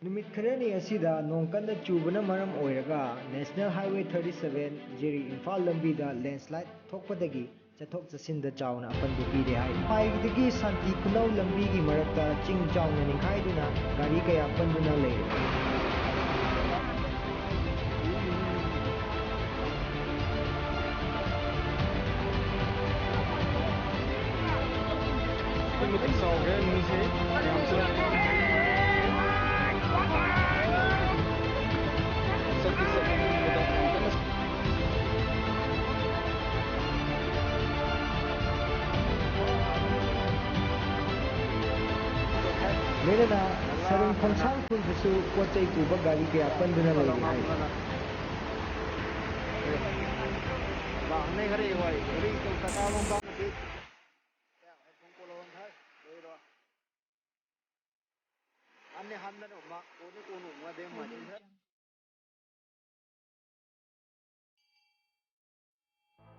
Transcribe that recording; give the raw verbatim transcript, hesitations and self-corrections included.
ꯅꯨꯃꯤꯠ ꯈꯔꯅꯤ ꯑꯁꯤꯗ ꯅꯣꯡ ꯀꯟꯅ ꯆꯨꯕꯅ ꯃꯔꯝ ꯑꯣꯏꯔꯒ National Highway thirty seven ꯖꯤꯔꯤ ꯏꯝꯐꯥꯜ ꯂꯝꯕꯤꯗ landslide ꯊꯣꯛꯄꯗꯒꯤ ꯆꯠꯊꯣꯛ ꯆꯠꯁꯤꯟꯗ ꯆꯥꯎꯅ ꯑꯄꯟꯕ ꯄꯤꯔꯦ ꯍꯥꯏꯔꯤ꯫ ꯈ꯭ꯋꯥꯏꯗꯒꯤ ꯁꯥꯟꯇꯤ ꯈꯨꯅꯧ ꯂꯝꯕꯤꯒꯤ ꯃꯔꯛꯇ ꯆꯤꯡ ꯆꯥꯎꯅ ꯅꯤꯡꯈꯥꯏꯗꯨꯅ ꯒꯥꯔꯤ ꯀꯌꯥ ꯄꯟꯗꯨꯅ ꯂꯩꯔꯦ꯫ ꯃꯇꯤꯛ ꯆꯥꯎꯈ꯭ꯔꯦ ꯅꯨꯡꯁꯦ꯫ ꯌꯥꯝ ꯆꯨꯝꯃꯦ꯫ ꯆꯠꯇꯤ ꯆꯠꯂꯦ꯫ ꯂꯣꯏꯅꯅ ꯁꯔꯨꯡ ꯈꯣꯡꯁꯥꯡ ꯈꯨꯜꯗꯁꯨ ꯄꯣꯠ ꯆꯩ ꯄꯨꯕ ꯒꯥꯔꯤ ꯀꯌꯥ ꯄꯟꯗꯨꯅ ꯂꯩꯔꯤ ꯍꯥꯏꯔꯤ꯫ ꯑꯅꯤ ꯍꯟꯗꯅ ꯑꯃ ꯀꯣꯟꯅꯤ ꯀꯣꯟꯅ ꯑꯃ ꯑꯗꯩ ꯑꯃ